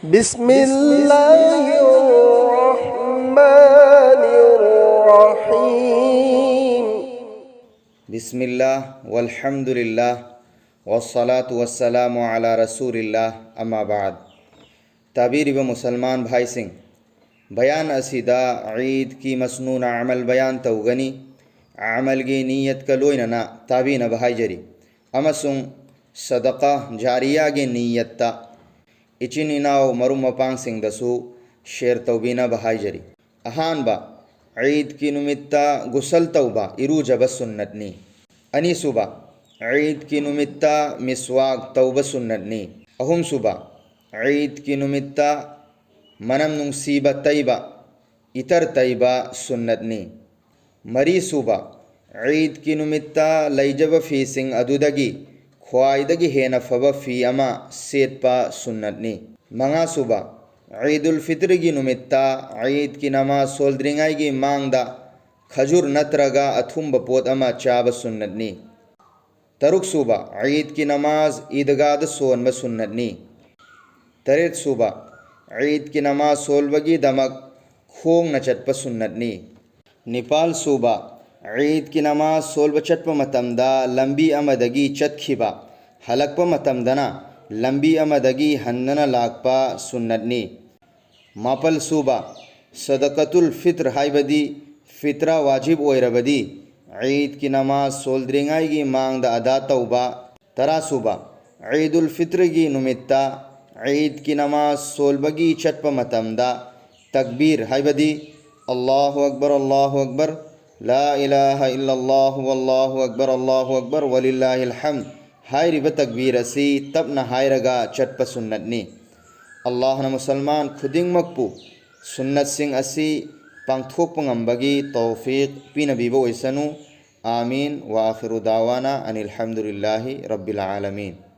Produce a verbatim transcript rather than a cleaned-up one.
بسم الله الرحمن الرحيم. بسم الله والحمد لله والصلاة والسلام على رسول الله، أما بعد. ꯇꯥꯕꯤꯔꯤꯕ ꯃꯨꯁꯜꯃꯥꯟ ꯚꯥꯏꯁꯤꯡ, ꯕꯌꯥꯟ ꯑꯁꯤꯗ ꯏꯗꯀꯤ ꯃꯁꯅꯨꯅ ꯑꯃꯜ ꯕꯌꯥꯟ ꯇꯧꯒꯅꯤ꯫ ꯑꯃꯜꯒꯤ ꯅꯤꯌꯠꯀ ꯂꯣꯏꯅꯅ ꯇꯥꯕꯤꯅꯕ ꯍꯥꯏꯖꯔꯤ, ꯑꯃꯁꯨꯡ ꯁꯗꯀꯥ ꯖꯥꯔꯤꯌꯥꯒꯤ ꯅꯤꯌꯠꯇ ꯏꯆꯤꯟ ꯏꯅꯥꯎ ꯃꯔꯨꯞ ꯃꯄꯥꯡꯁꯤꯡꯗꯁꯨ ꯁꯦꯌꯔ ꯇꯧꯕꯤꯅꯕ ꯍꯥꯏꯖꯔꯤ꯫ ꯑꯍꯥꯟꯕ, ꯏꯗꯀꯤ ꯅꯨꯃꯤꯠꯇ ꯒꯨꯁꯜ ꯇꯧꯕ, ꯏꯔꯨꯖꯕ ꯁꯨꯟꯅꯠꯅꯤ꯫ ꯑꯅꯤꯁꯨꯕ, ꯏꯗꯀꯤ ꯅꯨꯃꯤꯠꯇ ꯃꯤꯁꯋꯥꯛ ꯇꯧꯕ ꯁꯨꯟꯅꯠꯅꯤ꯫ ꯑꯍꯨꯝꯁꯨꯕ, ꯏꯗꯀꯤ ꯅꯨꯃꯤꯠꯇ ꯃꯅꯝ ꯅꯨꯡꯁꯤꯕ ꯇꯩꯕ, ꯏꯇꯔ ꯇꯩꯕ ꯁꯨꯟꯅꯠꯅꯤ꯫ ꯃꯔꯤꯁꯨꯕ, ꯏꯗꯀꯤ ꯅꯨꯃꯤꯠꯇ ꯂꯩꯖꯕ ꯐꯤꯁꯤꯡ ꯑꯗꯨꯗꯒꯤ ꯈ꯭ꯋꯥꯏꯗꯒꯤ ꯍꯦꯟꯅ ꯐꯕ ꯐꯤ ꯑꯃ ꯁꯦꯠꯄ ꯁꯨꯟꯅꯠꯅꯤ꯫ ꯃꯉꯥꯁꯨꯕ, ꯏꯗꯨꯜ ꯐꯤꯇ꯭ꯔꯒꯤ ꯅꯨꯃꯤꯠꯇ ꯏꯗꯀꯤ ꯅꯃꯥꯖ ꯁꯣꯜꯗ꯭ꯔꯤꯉꯩꯒꯤ ꯃꯥꯡꯗ ꯈꯖꯨꯔ ꯅꯠꯇ꯭ꯔꯒ ꯑꯊꯨꯝꯕ ꯄꯣꯠ ꯑꯃ ꯆꯥꯕ ꯁꯨꯟꯅꯠꯅꯤ꯫ ꯇꯔꯨꯛꯁꯨꯕ, ꯏꯗꯀꯤ ꯅꯃꯥꯖ ꯏꯗꯒꯥꯗ ꯁꯣꯟꯕ ꯁꯨꯟꯅꯠꯅꯤ꯫ ꯇꯔꯦꯠꯁꯨꯕ, ꯏꯗꯀꯤ ꯅꯃꯥꯖ ꯁꯣꯜꯕꯒꯤꯗꯃꯛ ꯈꯣꯡꯅ ꯆꯠꯄ ꯁꯨꯟꯅꯠꯅꯤ꯫ ꯅꯤꯄꯥꯜꯁꯨꯕ, ꯏꯗꯀꯤ ꯅꯃꯥꯖ ꯁꯣꯜꯕ ꯆꯠꯄ ꯃꯇꯝꯗ ꯂꯝꯕꯤ ꯑꯃꯗꯒꯤ ꯆꯠꯈꯤꯕ, ꯍꯜꯂꯛꯄ ꯃꯇꯝꯗꯅ ꯂꯝꯕꯤ ꯑꯃꯗꯒꯤ ꯍꯟꯗꯅ ꯂꯥꯛꯄ ꯁꯨꯟꯅꯠꯅꯤ꯫ ꯃꯥꯄꯜꯁꯨꯕ, ꯁꯗꯀꯇꯨꯜ ꯐꯤꯇ꯭ꯔ ꯍꯥꯏꯕꯗꯤ ꯐꯤꯇ꯭ꯔ ꯋꯥꯖꯤꯕ ꯑꯣꯏꯔꯕꯗꯤ ꯏꯗꯀꯤ ꯅꯃꯥꯖ ꯁꯣꯜꯗ꯭ꯔꯤꯉꯩꯒꯤ ꯃꯥꯡꯗ ꯑꯗꯥ ꯇꯧꯕ꯫ ꯇꯔꯥꯁꯨꯕ, ꯏꯗꯨꯜ ꯐꯤꯇ꯭ꯔꯒꯤ ꯅꯨꯃꯤꯠꯇ ꯏꯗꯀꯤ ꯅꯃꯥꯖ ꯁꯣꯜꯕꯒꯤ ꯆꯠꯄ ꯃꯇꯝꯗ ꯇꯛꯕꯤꯔ ꯍꯥꯏꯕꯗꯤ ꯑꯜꯂꯥꯍꯨ ꯑꯛꯕꯔ, ꯑꯜꯂꯥꯍꯨ ꯑꯛꯕꯔ, ꯂꯥ ꯏꯂꯥꯍ ꯏꯜꯂꯜꯂꯥꯍꯨ, ꯑꯜꯂꯥꯍꯨ ꯑꯛꯕꯔ, ꯑꯜꯂꯥꯍꯨ ꯑꯛꯕꯔ, ꯋꯂꯤꯜꯂꯥꯍꯤꯜ ꯍꯝꯗ ꯍꯥꯏꯔꯤꯕ ꯇꯛꯕꯤꯔ ꯑꯁꯤ ꯇꯞꯅ ꯍꯥꯏꯔꯒ ꯆꯠꯄ ꯁꯨꯟꯅꯠꯅꯤ꯫ ꯑꯜꯂꯥꯍꯅ ꯃꯨꯁꯜꯃꯥꯟ ꯈꯨꯗꯤꯡꯃꯛꯄꯨ ꯁꯨꯟꯅꯠꯁꯤꯡ ꯑꯁꯤ ꯄꯥꯡꯊꯣꯛꯄ ꯉꯝꯕꯒꯤ ꯇꯧꯐꯤꯛ ꯄꯤꯅꯕꯤꯕ ꯑꯣꯏꯁꯅꯨ꯫ آمين. وآخر دعوانا أن الحمد لله رب العالمين.